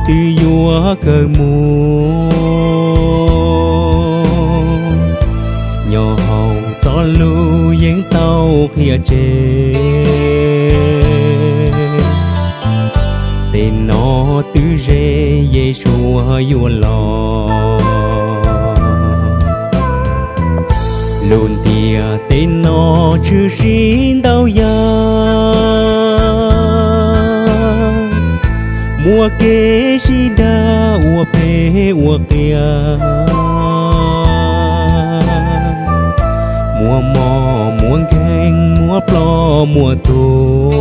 twb yuav kawg mus. Nyob hauv txoj lus yeej tau qhia tseg, tej no twb ze Yesuas yuav los. Lub ntiaj teb no tshwm sim ntau yam, muaj kev sib dag ua phem ua qias, muaj mob muaj nkeeg muaj ploj muaj tuag.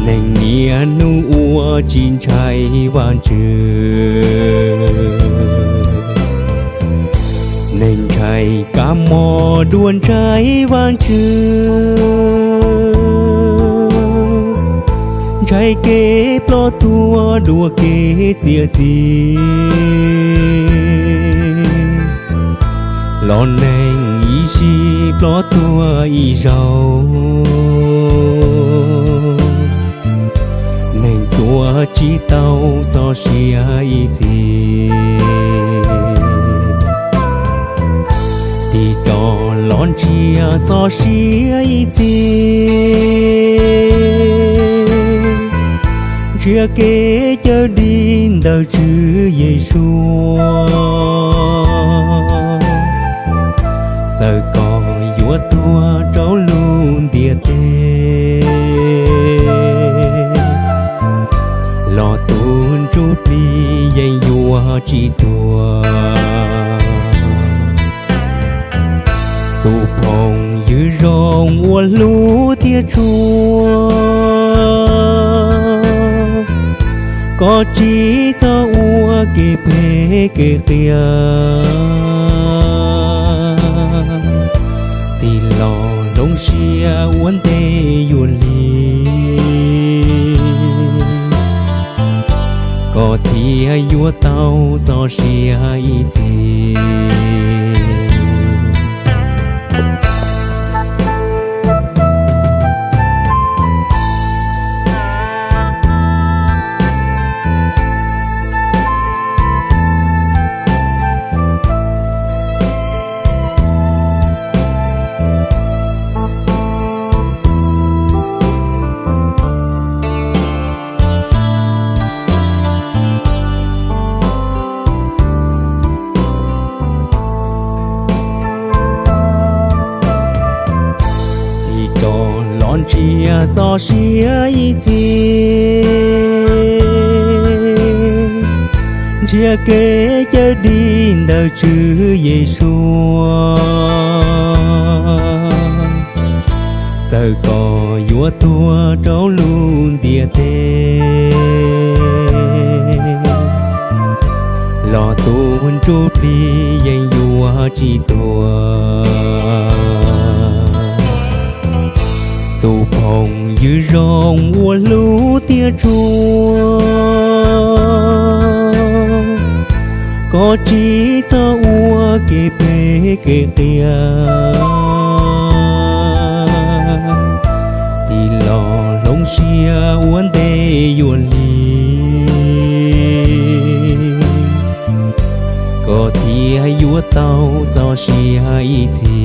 Neeg niaj hnub ua tsis ntshai Vajtswv, neeg ntshai kab mob dua ntshai Vajtswv, ntshai kev ploj tuag dua kev txiav txim. Los neeg ib sim ploj tuag ib zaug, neeg txuas tsis tau txoj sia ib txhis. Tig rov los ntsia txoj sia ib txhis, nrhiav kev cawm dim ntawm Tswv Yexus. Txawm koj yuav tuag rau lub ntiaj teb, los tus ntsuj plig yeej yuav tsis tuag. Tus phooj ywg zoo ua hlub thiab tshua, koj tsis txhob ua kev phem kev qias, tig los hloov siab ua ntej yuav lig, koj thiaj yuav tau txoj sia ib txhis. Tig rov los ntsia txoj sia ib txhis, nrhiav kev cawm dim ntawm Tswv Yexus. Txawm koj yuav tuag rau lub ntiaj teb, los tus ntsuj plig yeej yuav tsis tuag. Tus phooj ywg zoo ua hlub thiab tshua, koj tsis txhob ua kev phem kev qias, tig los hloov siab ua ntej yuav lig, koj thiaj yuav tau txoj sia ib txhis.